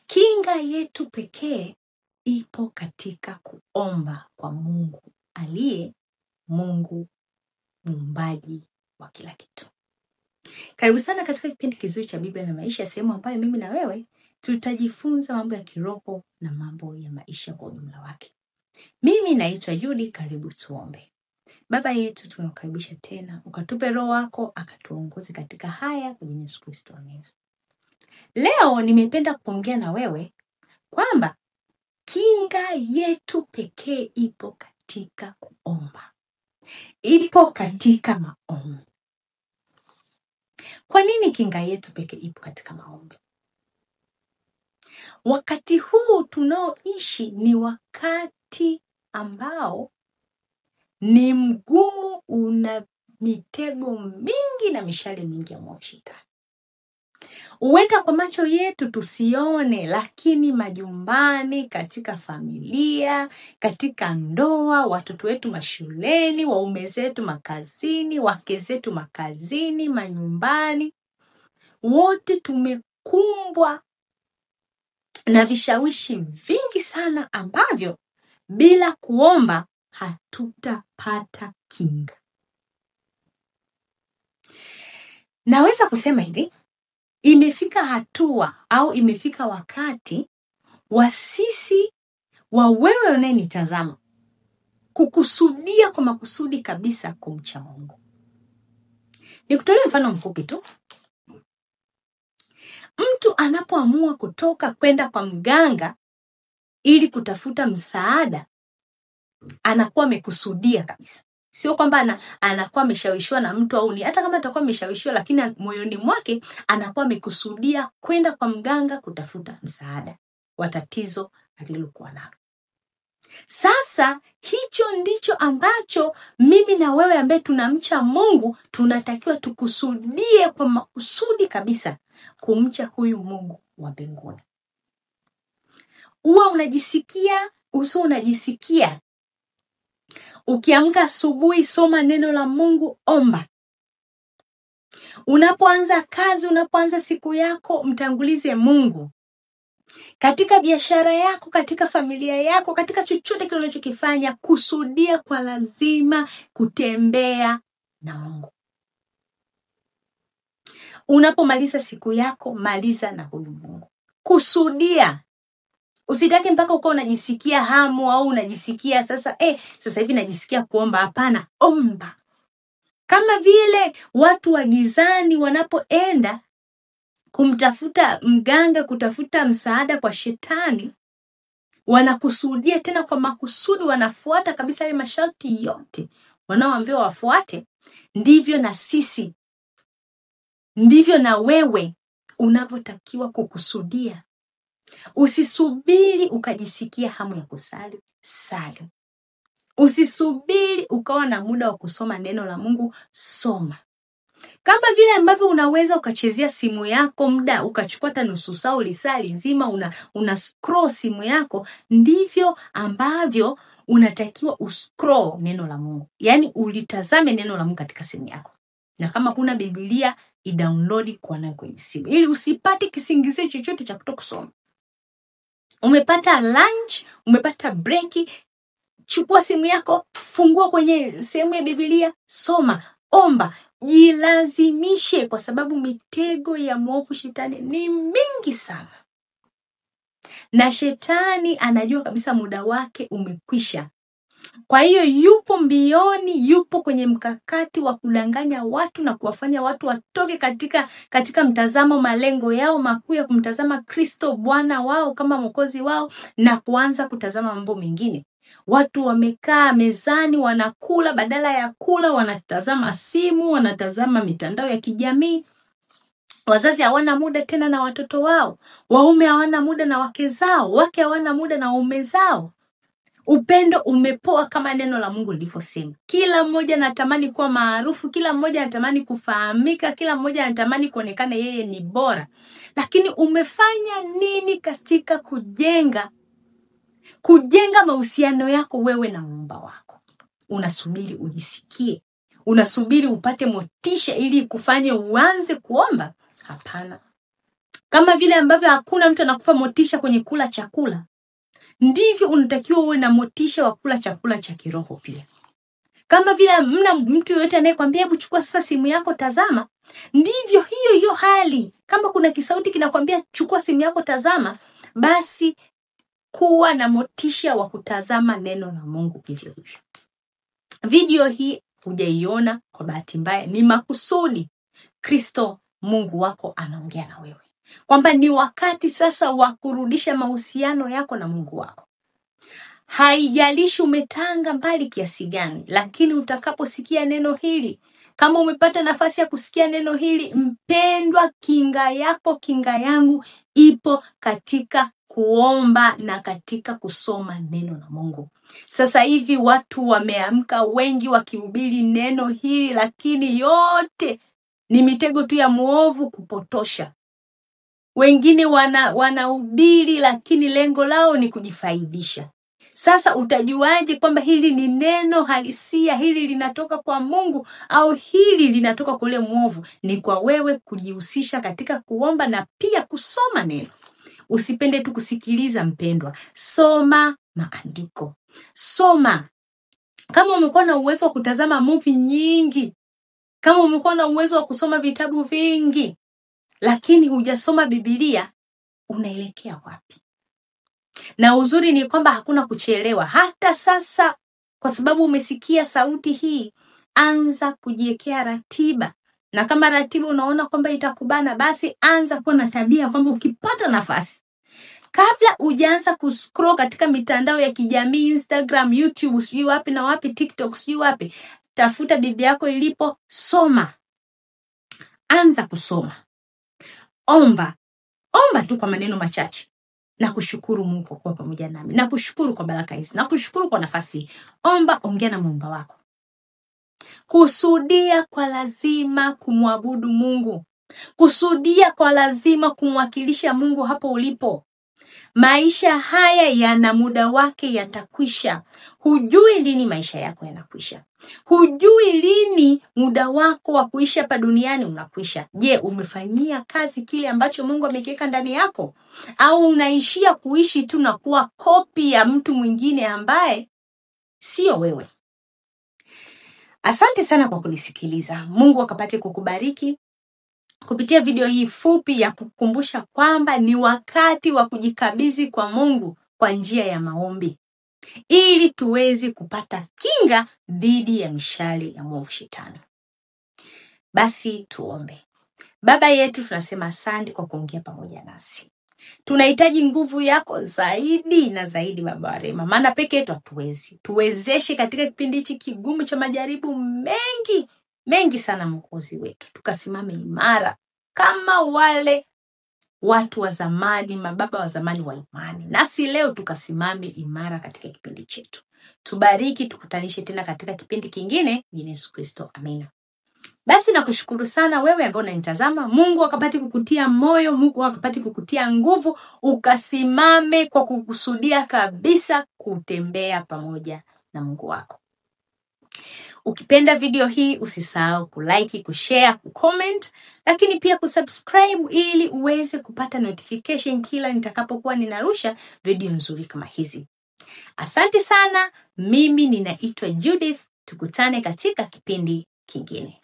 Kinga yetu pekee ipo katika kuomba kwa Mungu aliye Mungu muumbaji wa kila kitu. Karibu sana katika kipindi kizuri cha Biblia na Maisha, sehemu ambayo mimi na wewe tutajifunza mambo ya kiroho na mambo ya maisha kwa ujumla wake. Mimi naitwa Judy, karibu tuombe. Baba yetu, tunakukaribisha tena, ukatupe Roho wako akatuongoze katika haya kwa jina Yesu Kristo, amina. Leo nimependa kuongea na wewe kwamba kinga yetu pekee ipo katika kuomba, ipo katika maombi. Kwa nini kinga yetu pekee ipo katika maombi? Wakati huu tunaoishi ni wakati ambao ni mgumu, una mitego mingi na mishale mingi ya mwovu shetani. Huenda kwa macho yetu tusione, lakini majumbani, katika familia, katika ndoa, watoto wetu mashuleni, waume zetu makazini, wake zetu makazini, manyumbani, wote tumekumbwa na vishawishi vingi sana ambavyo bila kuomba hatutapata kinga. Naweza kusema hivi, imefika hatua au imefika wakati wa sisi, wa wewe unayenitazama, kukusudia kwa makusudi kabisa kumcha Mungu. Nikutolee mfano mfupi tu. Mtu anapoamua kutoka kwenda kwa mganga ili kutafuta msaada, anakuwa amekusudia kabisa. Sio kwamba anakuwa ameshawishiwa na mtu au ni hata kama atakuwa ameshawishiwa, lakini moyoni mwake anakuwa amekusudia kwenda kwa mganga kutafuta msaada wa tatizo alilokuwa nalo. Sasa hicho ndicho ambacho mimi na wewe ambaye tunamcha Mungu tunatakiwa tukusudie kwa makusudi kabisa kumcha huyu Mungu wa mbinguni. Uwe unajisikia, uso unajisikia. Ukiamka asubuhi, soma neno la Mungu, omba. Unapoanza kazi, unapoanza siku yako, mtangulize Mungu. Katika biashara yako, katika familia yako, katika chochote kile unachokifanya, kusudia kwa lazima kutembea na Mungu. Unapomaliza siku yako, maliza na huyu Mungu. Kusudia. Usitake mpaka uko unajisikia hamu au unajisikia sasa, sasa hivi najisikia kuomba. Hapana, omba. Kama vile watu wa gizani wanapoenda kumtafuta mganga, kutafuta msaada kwa shetani, wanakusudia tena kwa makusudi, wanafuata kabisa yale masharti yote wanaoambiwa wafuate. Ndivyo na sisi, ndivyo na wewe unavyotakiwa kukusudia. Usisubiri ukajisikia hamu ya kusali, sali. Usisubiri ukawa na muda wa kusoma neno la Mungu, soma. Kama vile ambavyo unaweza ukachezea simu yako muda, ukachukua hata nusu saa, lisaa lizima una scroll simu yako, ndivyo ambavyo unatakiwa uscroll neno la Mungu. Yaani ulitazame neno la Mungu katika simu yako. Na kama huna Biblia, i-download kwa nayo kwenye simu ili usipate kisingizio chochote cha kutokusoma. Umepata lunch, umepata break, chukua simu yako, fungua kwenye sehemu ya Biblia, soma, omba, jilazimishe, kwa sababu mitego ya mwovu shetani ni mingi sana. Na shetani anajua kabisa muda wake umekwisha. Kwa hiyo yupo mbioni, yupo kwenye mkakati wa kudanganya watu na kuwafanya watu watoke katika mtazamo, malengo yao makuu ya kumtazama Kristo Bwana wao kama Mwokozi wao na kuanza kutazama mambo mengine. Watu wamekaa mezani wanakula, badala ya kula wanatazama simu, wanatazama mitandao ya kijamii. Wazazi hawana muda tena na watoto wao, waume hawana muda na wake zao, wake hawana muda na waume zao. Upendo umepoa kama neno la Mungu lilivyosema. Kila mmoja anatamani kuwa maarufu, kila mmoja anatamani kufahamika, kila mmoja anatamani kuonekana yeye ni bora. Lakini umefanya nini katika kujenga mahusiano yako wewe na Muumba wako? Unasubiri ujisikie? Unasubiri upate motisha ili kufanye uanze kuomba? Hapana. Kama vile ambavyo hakuna mtu anakupa motisha kwenye kula chakula, ndivyo unatakiwa uwe na motisha wa kula chakula cha kiroho pia. Kama vile hamna mtu yoyote anayekwambia hebu chukua sasa simu yako tazama, ndivyo hiyo hiyo hali. Kama kuna kisauti kinakwambia chukua simu yako tazama, basi kuwa na motisha wa kutazama neno la Mungu vivyo hivyo. Video hii hujaiona kwa bahati mbaya, ni makusudi. Kristo Mungu wako anaongea na wewe kwamba ni wakati sasa wa kurudisha mahusiano yako na Mungu wako. Haijalishi umetanga mbali kiasi gani, lakini utakaposikia neno hili, kama umepata nafasi ya kusikia neno hili, mpendwa, kinga yako, kinga yangu ipo katika kuomba na katika kusoma neno la Mungu. Sasa hivi watu wameamka wengi wakihubiri neno hili, lakini yote ni mitego tu ya muovu kupotosha. Wengine wanahubiri lakini lengo lao ni kujifaidisha. Sasa utajuaje kwamba hili ni neno halisia, hili linatoka kwa Mungu au hili linatoka kule muovu? Ni kwa wewe kujihusisha katika kuomba na pia kusoma neno. Usipende tu kusikiliza mpendwa, soma maandiko. Soma. Kama umekuwa na uwezo wa kutazama movie nyingi, kama umekuwa na uwezo wa kusoma vitabu vingi, lakini hujasoma Biblia, unaelekea wapi? Na uzuri ni kwamba hakuna kuchelewa. Hata sasa, kwa sababu umesikia sauti hii, anza kujiwekea ratiba. Na kama ratiba unaona kwamba itakubana, basi anza kuwa na tabia kwamba ukipata nafasi, kabla hujaanza kuscroll katika mitandao ya kijamii, Instagram, YouTube, sijui wapi na wapi, TikTok, sijui wapi, tafuta Biblia yako ilipo, soma. Anza kusoma. Omba. Omba tu kwa maneno machache. Na kushukuru Mungu kwa kuwa pamoja nami. Na kushukuru kwa baraka hizi. Na kushukuru kwa nafasi hii. Omba, ongea na Muumba wako. Kusudia kwa lazima kumwabudu Mungu. Kusudia kwa lazima kumwakilisha Mungu hapo ulipo. Maisha haya yana muda wake, yatakwisha. Hujui lini maisha yako yanakwisha. Hujui lini muda wako wa kuishi hapa duniani unakwisha. Je, umefanyia kazi kile ambacho Mungu amekiweka ndani yako? Au unaishia kuishi tu na kuwa kopi ya mtu mwingine ambaye sio wewe? Asante sana kwa kunisikiliza. Mungu akapate kukubariki kupitia video hii fupi ya kukumbusha kwamba ni wakati wa kujikabidhi kwa Mungu kwa njia ya maombi, ili tuweze kupata kinga dhidi ya mishale ya mwovu shetani. Basi tuombe. Baba yetu, tunasema asante kwa kuongea pamoja nasi. Tunahitaji nguvu yako zaidi na zaidi, Baba wa rehema, maana peke yetu hatuwezi. Tuwezeshe katika kipindi hichi kigumu cha majaribu mengi mengi sana, Mwokozi wetu, tukasimame imara kama wale watu wa zamani, mababa wa zamani wa imani. Nasi leo tukasimame imara katika kipindi chetu. Tubariki, tukutanishe tena katika kipindi kingine. Jina Yesu Kristo, amina. Basi nakushukuru sana wewe ambaye unanitazama. Mungu akapate kukutia moyo, Mungu akapate kukutia nguvu, ukasimame kwa kukusudia kabisa kutembea pamoja na Mungu wako. Ukipenda video hii usisahau kulike, kushare, kucomment, lakini pia kusubscribe ili uweze kupata notification kila nitakapokuwa ninarusha video nzuri kama hizi. Asante sana. Mimi ninaitwa Judith. Tukutane katika kipindi kingine.